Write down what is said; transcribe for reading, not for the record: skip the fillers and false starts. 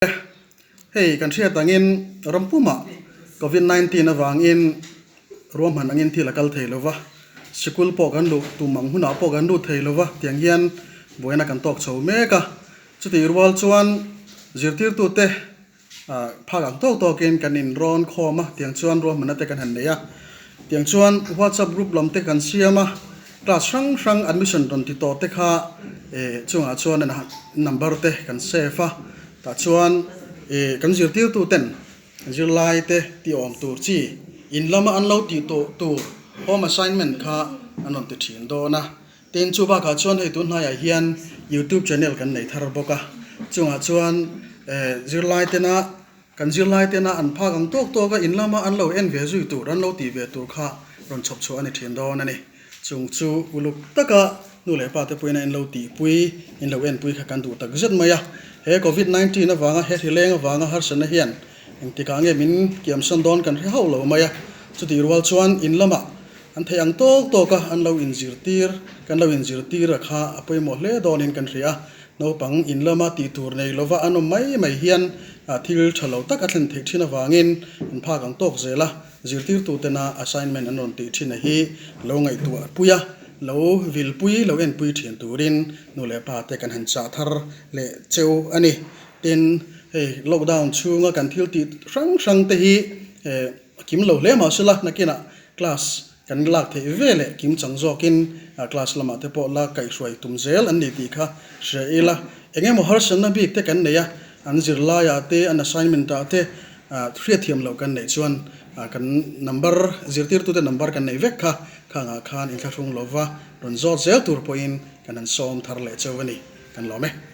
Hei kan hriat angin ram pumah Covid 19 avangin ruahman angin thil a kal thei lo va, sikul pawh kan luh tum ang hunah pawh kan lut thei lo va tiang hian buaina kan tawk chho mek a. Chutih rual chuan zirtirtute phak ang tawk tawkin kan inrawn khawm a, tiang chuan ruahmanna te kan han nei a. Tiang chuan WhatsApp group lam te kan siam a, class hrang hrang admission rawn ti tawh te kha chungah chuan number te kan save a, tah chuan kan zirtirtu ten zirlai te tih awm tur chi in lama an lo tih tawh tur home assignment kha an rawn ti thin dawn a. Tin, chu bakah chuan hei tun hnaiah hian YouTube channel kan nei thar bawk a, chungah chuan zirlai tena Kan zirlai tena an phak ang tawk tawk a in lama an lo en ve zui tur, an lo tih ve tur kha rawn chhawp chhuah a ni thin dawn a ni. Chung chu uluk taka nu leh pa te pawhin a in lo tihpui, in lo enpui kha kan duh tak zet mai a. He Covid 19 avanga he hrileng avanga harsatna hian engtikah nge min kiamsan dawn kan hre hauh lo mai a. Chutih rual chuan in lamah an theih ang tawk tawk a an lo inzirtir, kan lo inzirtir a kha a pawimawh hle dawnin kan hria a. Naupang in lama tih tur nei lova an awm mai mai hian thil tha lo tak a thlen theih thin avangin an phak ang tawk zel a, zirtirtutena assignment an rawn tih thin a hi lo ngaihtuah pui a, lo vilpui, lo enpui thin turin nu leh pa te kan han chah thar leh cheu a ni. Tin, hei lockdown chhunga kan thil tih hrang hrang te hi a kim lo hle mahsela nakinah class Kan lak theih ve leh kim chang zawkin class lamah te pawh la kaihhruai tum zel an ni tih kha hria ila. Eng emaw harsatna bik te kan nei a, an zirlaiah te, an assignment ah te hriatthiam loh kan neih chuan kan number, zirtirtute number kan neih vek kha khangah khan inthlahrung lova rawn zawt zel tur pawhin kan han sawm thar leh cheu a ni. Kan lawm e.